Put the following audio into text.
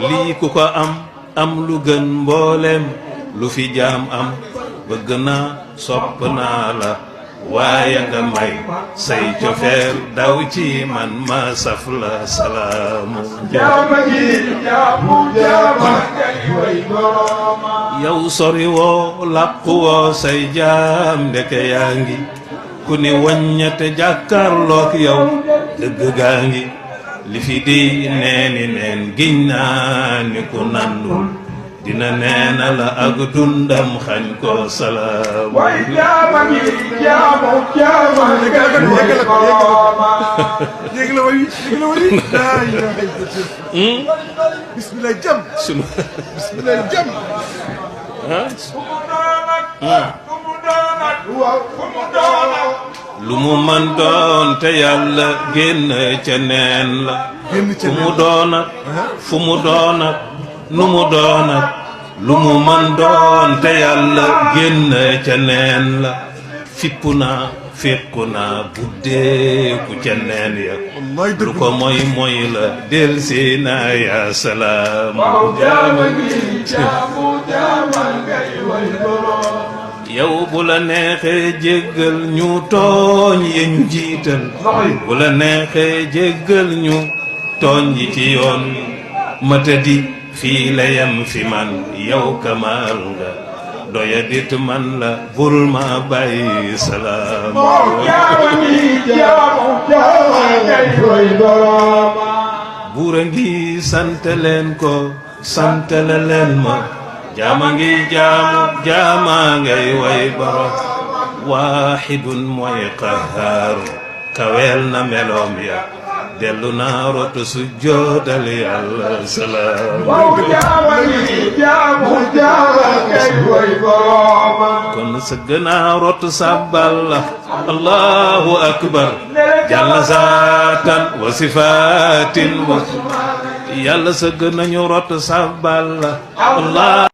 lii ku ko am lu gën mboolem lu fi jaam am bëgg naa sopp naa la waaye nga may say cofeel daw ci man ma saf la salaamu jaama gi jaamu jaama ngay way borooma yow sori woo làqu woo say jaam ndeke yaa ngi ku ni waññate jàkkaarlook yow dëgg gaa ngi li fi di neeni neen giñ naa ni ku nandul dina neena la ak dundam xañ ko salaam way jaama gi jaamu jaama yéeg la way laa ilaaha illallaah bismillah jam sunu bismillah jam lu mu man doon te yàlla génn ca neen la fu mu doon ak fu mu doon ak nu mu doon ak lu mu man doon te yàlla génn ca neen la fippu naa fekku naa buddeeku ca neen ya lu ko moy la del si naa ya salaam jaama gi jaamu jaama ngay way boroom yow bu la neexee jéggal ñu tooñ ya ñu jiital bu la neexee jéggal ñu tooñ yi ci yoon matadi fii la yem fi man yow kamaal nga doya dit man la bul ma bàyyi salaam jaama gi jaamu jaama ngay way boroom buura ngi sant leen ko santale leen ma jaama ngi jaamu jaama ngay way borom waaxidun mooy qahaaru kaweel na meloom ya dellu naa rotu sujjoodal yàlla salaam jaama ngi jaamu jaama ngay way borom kon sëgg naa rotu sàbbal la allahu akbar jalla zaatan wa sifaatin wa yàlla sëgg nañu rotu sàbbal la allah